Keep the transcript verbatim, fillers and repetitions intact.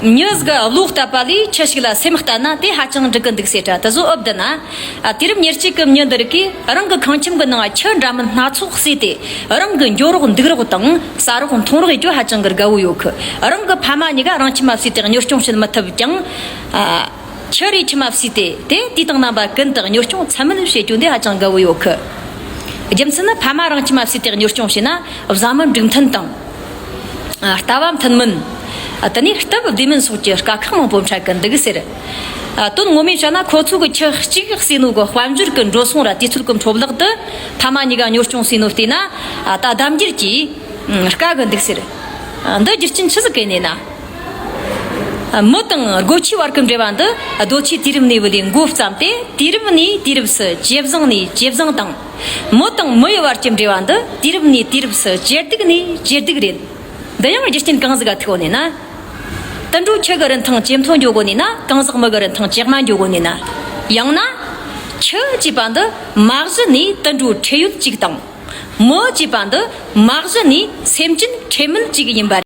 མྱི་ཟིག་ག་བློ་གཏད་པ་ལས་ཁྱི་ཞིག་ལ་སེམས་གཏད་ན་དེ་ཧ་ཅང་འགྲིག་གི་འདུག་ཟེར་དྲ། དེ་ཚོ་ཨོབ་དེ་ན། ཨ། དུས་རབས་ཉེར་གཅིག་གི་མྱི་འདི་རིགས་ཀྱིས་རང་གི་ཁང་ཁྱིམ་གི་ནང་ཁྱི་འདྲ་མིན་སྣ་ཚོགས་བསྲེས་ཏེ། རང་གི་འགྱོ་རོགས་འདུག་རོགས་དང་ཟ་རོགས་འཐུང་རོགས་ཡེད་རྒྱུ་ཧ་ཅང་གི་དགའ་བོ་ཡོད་གི། རང་གི་ཕ་མ་གཉིས་ཀ་རང་ཁྱིམ་མ་བསྲེས་ཏེ་གཉོར་སྐྱོང་བྱེད་མི་ཐུབ་ཀྱང་། ཨ། ཁྱི་རེ་ཁྱིམ་མ་བསྲེས་ཏེ་དེ་དུས་དང་རྣམ་པ་ཀུན་ཏུ་གཉོར་སྐྱོང་ཚད་མེད་བྱེད་རྒྱུ་འདི་ཧ་ཅང་དགའ་བོ་ཡོད་གི། རྒྱུ་མཚན་ནི་ཕ་མ་རང་ཁྱིམ་མ་བསྲེས་ཏེ་གཉོར་སྐྱོང་བྱས་ན་བཟའ་མི་འགྲིག་མཐུན་དང་། ཨ། ལྟ་བ་མཐུན་མིན། ཨ། དེ་ནས་སྟབས་བདེ་མིན་སོགས་ཀྱི་དཀའ་ཁག་མང་པོ་འཕྲད་ཀྱི་འདུག་ཟེར། ཨ། དོན་ངོ་མས་བཤད་ན་ཁོ་ཚོ་གི་ཁྱི་གཅིག་བསྲེས་ནོ་གི་དཔལ་འབྱོར་གྱི་འགྲོ་སོང་ར་དུས་ཚོད་ཀྱི་འཕྲོ་བརླག་དེ་ཕ་མ་གཉིས་ཀ་གཉོར་སྐྱོང་བྱས་ནོ་བལྟས་ན། ཨ། ད་ལྡབ་འགྱུར་གྱིས་དཀའ་གི་འདུག་ཟེར། ཨ། འདི་རྒྱུ་རྐྱེན་ཆི་ཟིག་གི་ཡིན་ན། མི་དང་སྒོ་ཁྱིའི་བར་གྱི་འབྲེལ་བ་འདི་རྡོ་ཆས་དུས་རབས་ནས་བུད་ལས་འགོ་བརྩམས་ཏེ། དུས་རབས་ནས་དུས་རབས་སུ་ཇེ་བཟང་ནས་ཇེ་བཟང་དང་། མི་དང་མི་ཡི་བར་གྱི་འབྲེལ་བ་འདི་དུས་རབས་ནས་དུས་རབས་སུ་ཇེ་སྡུག་ནས་ཇེ་སྡུག་རེད། འདི་ཡང་རྒྱུ་རྐྱེན་གང་ཟིག་ག་ཐུག་ཡོད་ནས་ན། དུད་འགྲོ་ཁྱི་གི་རིན་ཐང་ཇེ་མཐོ་འགྱོ་གོ་ནས་ན། གང་ཟག་མི་གི་རིན་ཐང་ཇེ་དམའ་འགྱོ་གོ་ནས་ན། ཡང་ན། ཁྱི་ཅེས་པ་འདི་མ་གཞི་ནས་དུད་འགྲོ་ཁྲེལ་ཡོད་ཅིག་དང་། མི་ཅེས་པ་འདི་མ་གཞི་ནས་སེམས་ཅན་ཁྲེལ་མེད་ཅིག་ཡིན་པ་